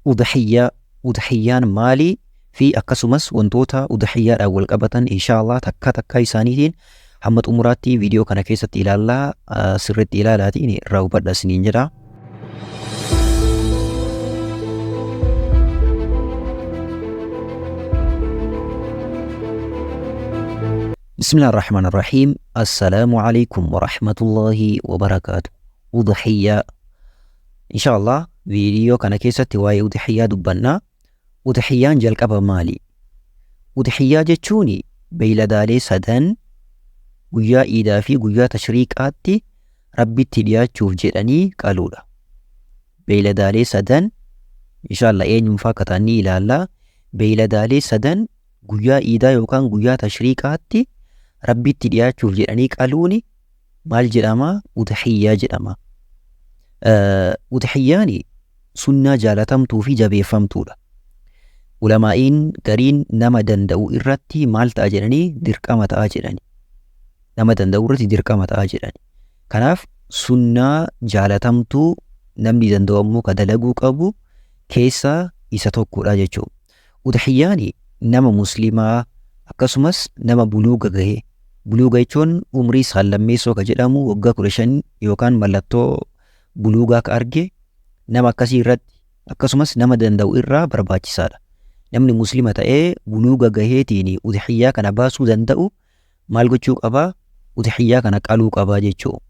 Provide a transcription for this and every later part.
Udhiyyaa, Udhiyyaan maali? Fi akkasumas wantoota udhiyyaadhaan wal qabatan insha Allah takka takka isaaniitiin hamma xumuraatti viidiyoo kana keessatti ilaallaa, sirriitti ilaalaatiin irraa hubadha isiniin jedha. بسم الله الرحمن الرحيم. السلام عليكم ورحمة الله وبركاته. Udhiyyaa. Insha Allah viidiyoo kana keessatti waa'ee udhiyyaa dubbannaa. Udhiyyaan jalqaba maali? Udhiyyaa jechuun beeyladaalee sadan guyyaa iidaa fi guyyaa tashriiqaatti Rabbitti dhiyaachuuf jedhanii qaluudha. Beeyladaalee sadan insha Allah eenyuun faa akka ta'an ni ilaalla. Beeyladaalee sadan guyyaa iidaa yookaan guyyaa tashriiqaatti Rabbitti dhiyaachuuf jedhanii qaluuni maal jedhama? Udhiyyaa jedhama. Udhiyyaan sunnaa jaalatamtuu fi jabeeffamtuudha. Ulamaa'iin gariin nama danda'u irratti maal ta'a jedhanii? Dirqama ta'a jedhani. Nama danda'u irratti dirqama ta'a jedhani. Kanaaf sunnaa jaalatamtuu namni danda'u ammoo ka dalaguu qabu keessaa isa tokkodha jechuudha. Udhiyyaan nama muslimaa akkasumas nama buluuga gahe. Buluuga jechuun umrii saallammeessoo ka jedhamu waggaa 15 yookaan mallattoo buluugaa ka arge nama akkasii irratti akkasumas nama danda'u irraa barbaachisaadha. Namni muslima ta'ee buluuga gaheetiin udhiyyaa kana baasuu danda'u maal gochuu qabaa? Udhiyyaa kana qaluu qabaa jechuu.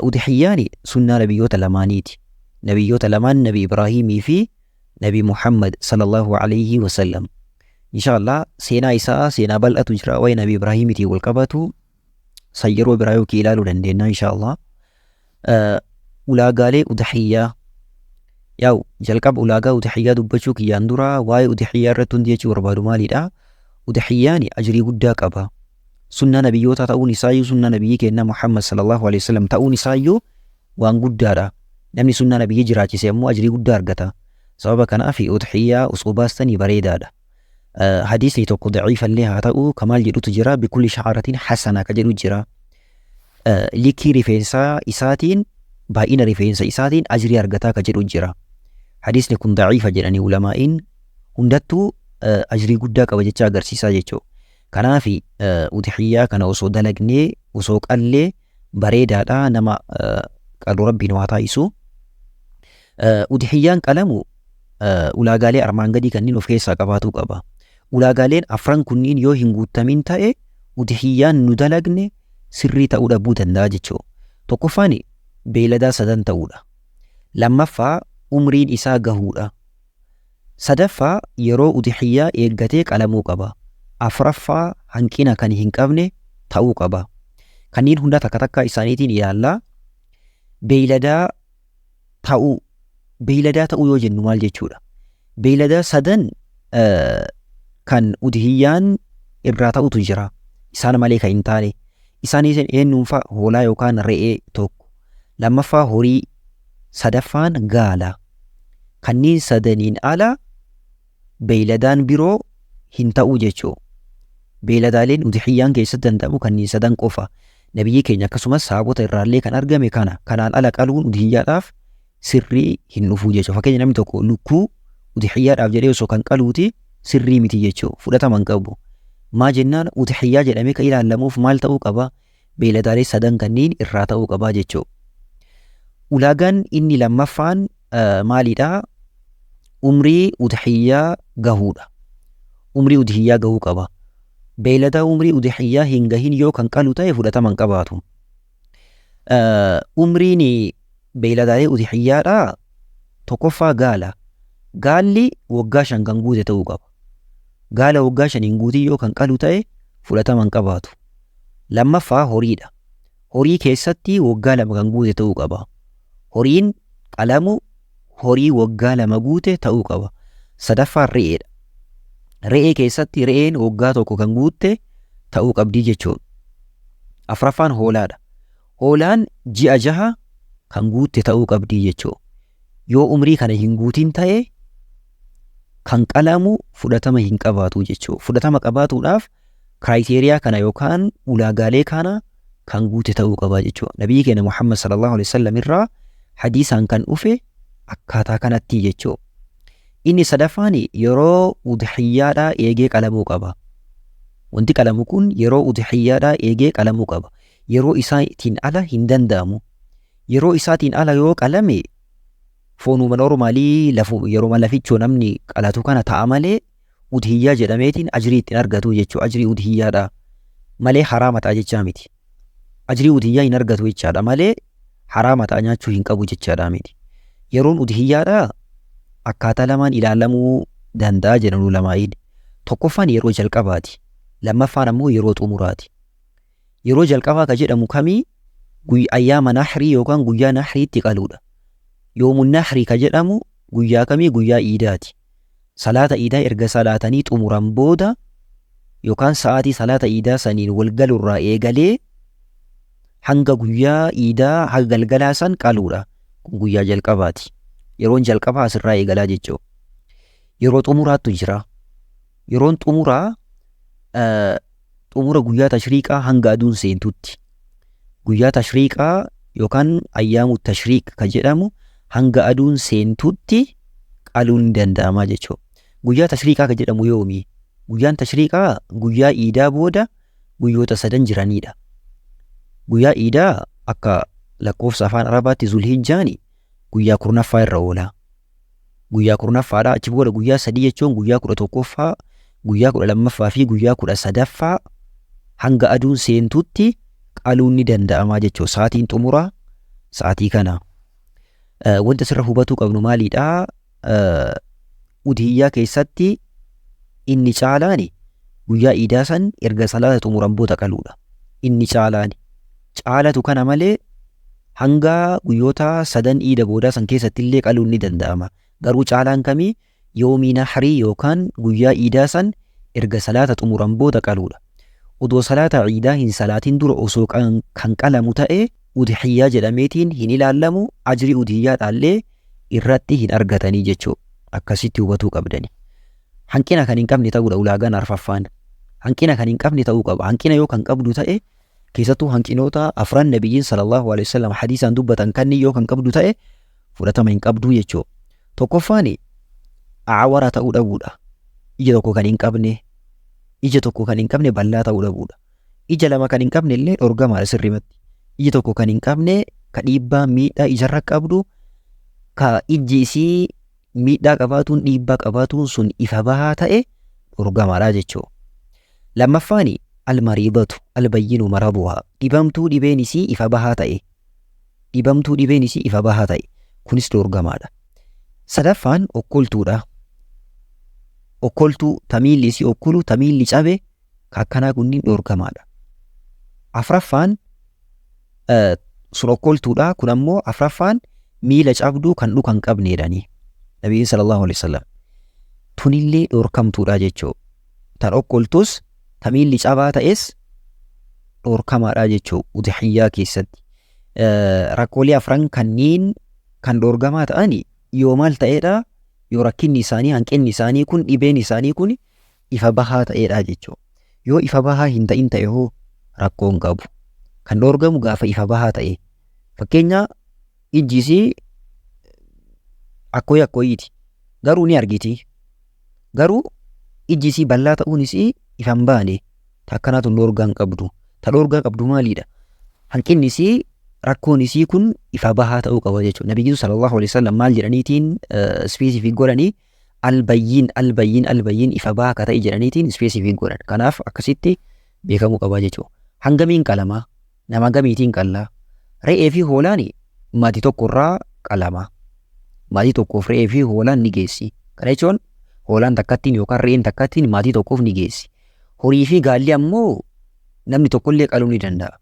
Udhiyyaan sunnaa nabiyyoota lamaaniiti. Nabiyyoota lamaan, Nabi Ibraahimii fi Nabi Muhammad sallallahu alayhi wasallam. Insha Allah seenaa isaa, seenaa bal'atu jira waa'ee Nabi Ibraahimiitiin wal qabatu, san yeroo biraa yookiin ilaaluu dandeenya insha Allah. Ulaagaalee udhiyyaa. Yaa'u jalqaba ulaagaa udhiyyaa dubbachuu kiyyaan dura waa'ee udhiyyaa irratti hundi jechuu barbaadu maalidha? Udhiyyaan ajrii guddaa qaba. Sunnaa nabiyyootaa ta'uun isaayyuu, sunnaa nabiyyii keenyaa Muhammad sallallahu alaihi wasallam ta'uun isaayyuu waan guddaadha. Namni sunnaa nabiyyii jiraachise ammoo ajrii guddaa argata. Sababa kanaaf udhiyyaa osoo baastanii bareedaadha. Hadiisni tokko daciifallee haa ta'u kamaal jedhutu jira, bikulli sha'aratin hasana ka jedhu jira. Likii rifeensaa isaatiin, baay'ina rifeensa isaatiin ajrii argataa ka jedhu jira. Hadiisni kun daciifa jedhanii ulamaa'iin, hundattuu ajrii guddaa qaba jecha agarsiisaa jechuudha. Kanaaf udhiyyaa kana osoo dalagnee, osoo qallee bareedaadha. Nama qalu Rabbiin waa taasisu. Udhiyyaan qalamu ulaagaalee armaan gadii kanneen of keessaa qabaatuu qaba. Ulaagaaleen afran kunniin yoo hin guuttamin ta'e udhiyyaan nu dalagne sirrii ta'uu dhabuu danda'a jechuudha. Tokkoffaan beeyladaa sadan ta'uudha. Lammaffaa umriin isaa gahuudha. Sadaffaa yeroo udhiyyaa eeggatee qalamuu qaba. Afraffaa hanqina kan hin qabne ta'uu qaba. Kanneen hunda takka takka isaaniitiin ilaallaa. Beeyladaa ta'uu. Beeyladaa ta'uu yoo jennu maal jechuudha? Beeyladaa sadan kan udhiyyaan irraa ta'utu jira. Isaan malee kan hin taane. Isaanis eenyuun fa'a? Hoolaa yookaan re'ee tokko. Lammaffaa horii. Sadaffaan gaala. Kanneen sadaniin ala beeyladaan biroo hin ta'uu jechuudha. Beeyladaaleen udhiyyaan keessatti danda'amu kanneen sadan qofa. Nabiyyii keenya akkasumas sahaabota irraallee kan argame kana. Kanaan ala qaluun udhiyyaadhaaf sirrii hin dhufuu jechuudha. Fakkeenya namni tokko lukkuu udhiyyaadhaaf jedhee osoo kan qaluuti sirrii miti jechuudha. Fudhatama hin qabu. Maa jennaan udhiyyaa jedhamee kan ilaallamuuf maal ta'uu qaba? Beeyladaalee sadan kanneen irraa ta'uu qaba jechuudha. Ulaagaan inni lammaffaan maalidha? Umrii udhiyyaa gahuudha. Umrii udhiyyaa gahuu qaba. Beeyladaa umrii udhiyyaa hin gahin yoo kan qalu ta'e fudhatama hin qabaatu. Umriin beeyladaalee udhiyyaadhaa tokkoffaa gaala. Gaalli waggaa 5 kan guute ta'uu qaba. Gaala waggaa 5 hin guutin yoo kan qalu ta'e fudhatama hin qabaatu. Lammaffaa horiidha. Horii keessatti waggaa 2 kan guute ta'uu qaba. Horiin qalamu horii waggaa 2 guute ta'uu qaba. Sadaffaan re'eedha. Re'ee keessatti re'een waggaa 1 kan guutte ta'uu qabdi jechuudha. Afraffaan hoolaadha. Hoolaan ji'a 6 kan guutte ta'uu qabdi jechuudha. Yoo umrii kana hin guutin ta'e kan qalamu fudhatama hin qabaatu jechuudha. Fudhatama qabaatuudhaaf criteria kana yookaan ulaagaalee kana kan guute ta'uu qaba jechuudha. Nabiyyi keenya Muhammad sallallahu alaihi wasallam irraa hadiisaan kan dhufe akkaataa kanatti jechuudha. Inni sadaffaan yeroo udhiyyaadhaa eegee qalamuu qaba. Wanti qalamu kun yeroo udhiyyaadhaa eegee qalamuu qaba. Yeroo isaatiin ala hin danda'amu. Yeroo isaatiin ala yoo qalame foonuma normaalii yeroo lafichoo namni qalatu kana ta'a malee udhiyyaa jedhameetiin ajrii ittiin argatu jechuudha. Ajrii udhiyyaadha malee haraama ta'a jechaa miti. Ajrii udhiyyaa hin argatu jechaadha malee haraama ta'a nyaachuu hin qabu jechaadha miti. Yeroon udhiyyaadha akkaataa lamaan ilaalamuu danda'a jedhan ulamaa'iin. Tokkoffaan yeroo jalqabaati. Lammaffaan ammoo yeroo xumuraati. Yeroo jalqabaa ka jedhamu kamii? Ayyaama nahrii yookaan guyyaa nahriitti qaluudha. Yoomun nahrii ka jedhamu guyyaa kamii? Guyyaa iidaati. Salaata iidaa erga salaatanii xumuran booda yookaan sa'aatii salaata iidaa saniin wal galurraa eegalee hanga guyyaa iidaa haga galgalaa san qaluudha. Kun guyyaa jalqabaati. Yeroon jalqabaa asirraa eegalaa jechuudha. Yeroo xumuraattu jira. Yeroon xumuraa xumura guyyaa tashriiqaa hanga aduun seentutti. Guyyaa tashriiqaa yookaan ayyaamu tashriiq ka jedhamu hanga aduun seentutti qaluun ni danda'ama jechuudha. Guyyaa tashriiqaa ka jedhamu yoomi? Guyyaan tashriiqaa guyyaa iidaa booda guyyoota sadan jiranidha. Guyyaa iidaa akka lakkoofsa afaan Arabaatti Zulhijjaani guyyaa 10ffaa irra oola. Guyyaa 10ffaadha. Achi booda guyyaa sadii jechuun guyyaa 11ffaa, guyyaa 12ffaa fi guyyaa 13ffaa hanga aduun seentutti qaluun ni danda'ama jechuudha. Sa'aatiin xumuraa sa'aatii kana. Wanta sirra hubatuu qabnu maalidha? Udhiyyaa keessatti inni caalaani guyyaa iidaa san erga salaata xumuran booda qaluudha. Inni caalaani. Caalatu kana malee hanga guyyoota sadan iida boodaa san keessatti illee qaluun ni danda'ama. Garuu caalaan kamii? Yoomii nahrii yookaan guyyaa iidaa san erga salaata xumuran booda qaluudha. Odoo salaata iidaa hin salaatin dura osoo kan qalamu ta'e udhiyyaa jedhameetiin hin ilaallamu, ajrii udhiyyaadhaallee irratti hin argatanii jechuudha. Akkasitti hubatuu qabdani. Hanqina kan hin qabne ta'uudha ulaagaan arfaffaan. Hanqina kan hin qabne ta'uu qaba. Hanqina yoo kan qabdu ta'e, keessattuu hanqinoota afran nabiyyiin sallallahu alaihi wasallam hadiisaan dubbatan kanni yoo kan qabdu ta'e fudhatama hin qabdu jechuudha. Tokkoffaan awara ta'uu dhabuudha. Ija tokko kan hin qabne, ija tokko kan hin qabne bal'aa ta'uu dhabuudha. Ija lama kan hin qabne illee dhorgamaadha sirrimatti. Ija tokko kan hin qabne, ka dhiibbaa miidhaa ijarra qabdu, ka ijji isii miidhaa qabaatuun dhiibbaa qabaatuun sun ifa bahaa ta'e dhorgamaadha jechuudha. Lammaffaan almariidatu albayyinu maraduhaa, dhibamtuu dhibeen isii ifa bahaa ta'e, dhibamtuu dhibeen isii ifa bahaa ta'e kunis dhorgamaadha. Sadaffaan okkoltuudha. Okkoltuu tamiilli isii okkolu, tamiilli cabe ka akkanaa kunniin dhorgamaadha. Afraffaan sun okkoltuudha. Kun ammoo afraffaan miila cabduu kan dhuka hin qabne jedhanii nabiyyiin sallallahu alaihi wasallam. Tunillee dhorkamtuudha jechuudha. Tan okkoltus ta miilli cabaa ta'es dhorkamaadha jechuudha udhiyyaa keessatti. Rakkoolee afran kanniin kan dhorgamaa ta'ani yoo maal ta'eedha? Yoo rakkinni isaanii, hanqinni isaanii kun, dhibeen isaanii kun ifa bahaa ta'eedha jechuudha. Yoo ifa bahaa hin ta'in ta'e hoo rakkoo hin qabu. Kan dhorgamu gaafa ifa bahaa ta'e. Fakkeenya ijji isii akkooyi akkooyiiti. Garuu ni argiti. Garuu ijji isii bal'aa ta'uun isii ifa hin baane. Ta akkanaatu dhorgaa hin qabdu. Ta dhorgaa qabdu maalidha? Hanqinni isii, rakkoon isii kun ifa bahaa ta'uu qaba jechuudha. Nabiyyiin sallallahu alaihi wasallam maal jedhaniitiin specific godhanii? Albayyin, albayyin, albayyin, ifa bahaa akka ta'e jedhaniitiin specific godhan. Kanaaf akkasitti beekamuu qaba jechuudha. Hangamiin qalamaa? Nama gamiitiin qallaa? Re'ee fi hoolaan maatii tokkorraa qalama. Maatii tokkoof re'ee fi hoolaan ni geessi. Kana jechuun hoolaan takkattiin yookaan re'een takkattiin maatii tokkoof ni geessi. Horii fi gaalli ammoo namni tokkollee qaluu ni danda'a.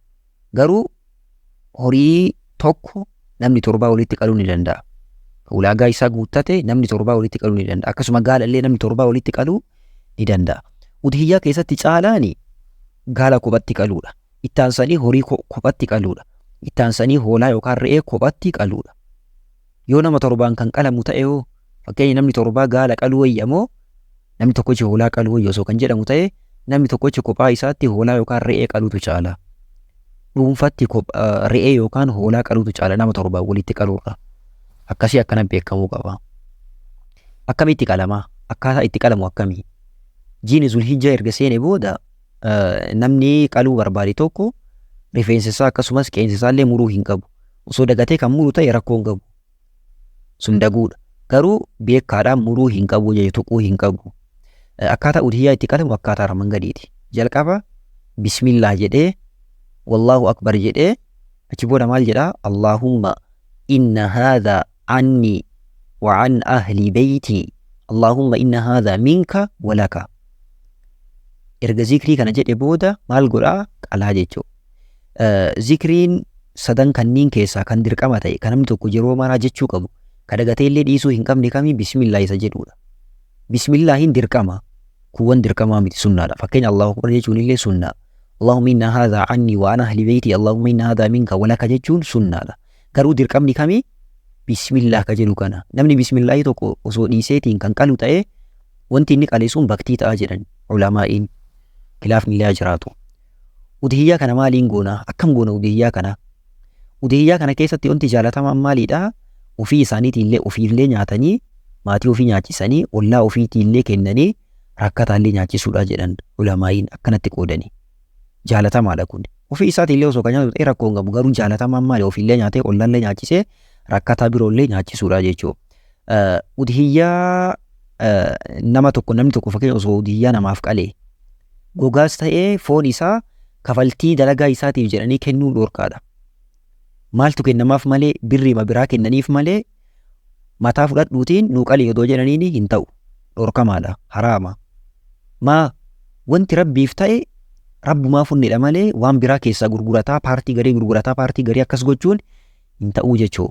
Garuu horii tokko namni torbaa walitti qaluu ni danda'a. Ulaagaa isaa guuttate namni torbaa walitti qaluu ni danda'a. Akkasuma gaala illee namni torbaa walitti qaluu ni danda'a. Udhiyyaa keessatti caalaani gaala kophatti qaluudha. Ittaansanii horii kophatti qaluudha. Ittaansanii hoolaa yookaan re'ee kophatti qaluudha. Yoo nama torbaan kan qalamu ta'e hoo, fakkeenya namni torbaa gaala qaluu wayya moo namni tokkochi hoolaa qaluu wayya osoo kan jedhamu ta'e, namni tokkochi kophaa isaatti hoolaa yookaan re'ee qaluutu caala. Dhuunfatti re'ee yookaan hoolaa qaluutu caala nama torbaan walitti qaluurra. Akkasii akkana beekamuu qaba. Akkamitti qalama? Akkaataa itti qalamu akkamii? Jiini Zulhijjaa erga seene booda namni qaluu barbaade tokko rifeensa isaa akkasumas qeensa isaa illee muruu hin qabu. Osoo dagatee kan muru ta'e rakkoo hin qabu. Sun daguudha. Garuu beekaadhaan muruu hin qabu jechuudha, tuquu hin qabu. Akkaataa udhiyyaa itti qalamu akkaataa armaan gadiiti. Jalqaba bismillah jedhee, wallaahu akbar jedhee, achi booda maal jedhaa? Allaahumma inna haadha anni wa an ahli beeyti, Allaahumma inna haadha minka walaka. Erga zikrii kana jedhe booda maal godhaa? Qalaa jechuudha. Zikriin sadan kanniin keessaa kan dirqama ta'e, kan namni tokko yeroo maraa jechuu qabu, ka dagatee illee dhiisuu hin qabne kami? Bismillah isa jedhudha. Bismillaahin dirqama. Kuuwwan dirqamaa miti, sunnaadha. Fakkeenya Allahu akbar jechuun illee sunnaa. Allahumma inna haadha anni wa an ahli beeyti, Allahumma inna haadha minka walaka jechuun sunnaadha. Garuu dirqamni kami? Bismillah ka jedhu kana. Namni bismillaahi tokko osoo dhiiseetiin kan qalu ta'e, wanti inni qale sun baktii ta'a jedhan ulamaa'iin. Khilaafni illee haa jiraatu. Udhiyyaa kana maaliin goona? Akkam goona udhiyyaa kana? Udhiyyaa kana keessatti wanti jaalatamaan maaliidha? Ofii isaaniitiin illee ofiillee nyaatanii, maatii ofii nyaachisanii, ollaa ofiitii illee kennanii, rakkataa illee nyaachisuudha jedhan ulamaa'iin, akkanatti qoodanii. Jaalatamaadha kun. Ofii isaatii illee osoo kan nyaatu ta'e rakkoo hin qabu. Garuu jaalatamaan maali? Ofiillee nyaatee, ollaallee nyaachisee, rakkataa biroollee nyaachisuudha jechuudha. Udhiyyaa nama tokko, namni tokko fakkeenya osoo udhiyyaa namaaf qalee, gogaas ta'ee foon isaa kafaltii dalagaa isaatiif jedhanii kennuun dhorkaadha. Maaltu kennamaaf malee? Birriima biraa kennaniif malee mataa fudhadhuutiin nuu qalii odoo jedhaniin hin ta'u. Dhorkamaadha. Haraama. Maa wanti rabbiif ta'e rabbumaa funnedha malee waan biraa keessaa gurgurataa, paartii garii gurgurataa, paartii garii akkas gochuun hin ta'uu jechuu.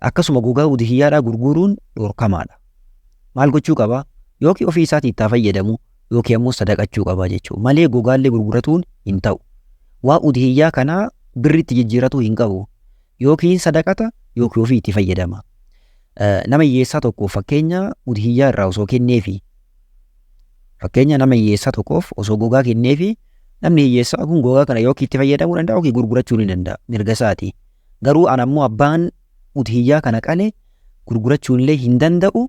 Akkasuma gogaa udhiyyaadhaa gurguruun dhorkamaadha. Maal gochuu qaba? Yookiin ofii isaatii itti haa fayyadamu, yookiin ammoo sadaqachuu qaba jechuudha. Malee gogaallee gurguratuun hin ta'u. Waa udhiyyaa kanaa birritti jijjiiratuu hin qabu. Yookiin sadaqata yookiin ofii itti fayyadama. Nama hiyyeessaa tokkoof fakkeenya udhiyyaa irraa osoo kenneefi, fakkeenya nama hiyyeessaa tokkoof osoo gogaa kenneefi, namni hiyyeessaa kun gogaa kana yookiin itti fayyadamuu danda'a yookiin gurgurachuu ni danda'a, mirga isaati. Garuu an ammoo abbaan udhiyyaa kana qale gurgurachuu illee hin danda'u,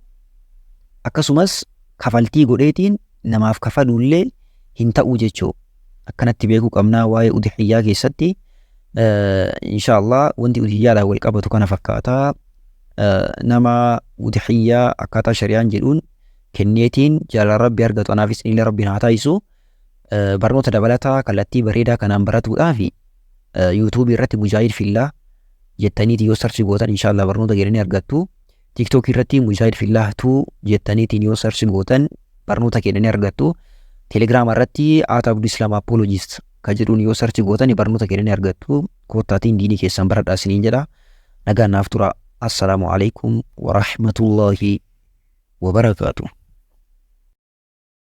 akkasumas kafaltii godheetiin namaaf kafaluu illee hin ta'u jechuu. Akkanatti beekuu qabnaa waa'ee udhiyyaa keessatti. Inshaallah wanti udhiyyaadhaan wal qabatu kana fakkaata. Nama udhiyyaa akkaataa shari'aan jedhuun kenneetiin jaalala rabbi argatu anaafis illee rabbiin haa taasisu. Barnoota dabalataa kallattii bareedaa kanaan baratuudhaaf yuutuubii irratti Mujaahid Fillaa jettaniiti yoo search gootan inshaallah barnoota jedhanii argattu. TikTok irratti Mujaahid Fillah 2 jettaniitiin yoo search gootan barnoota kennanii argattu. Telegiraama irratti @AbduIslamApologist ka jedhuun yoo search gootan barnoota kennanii argattu. Koottaatiin diinii keessan baradhaa isiniin jedha. Nagaan naaf tura. Assalaamu alaikum wa rahmatullahi wa barakaatuh.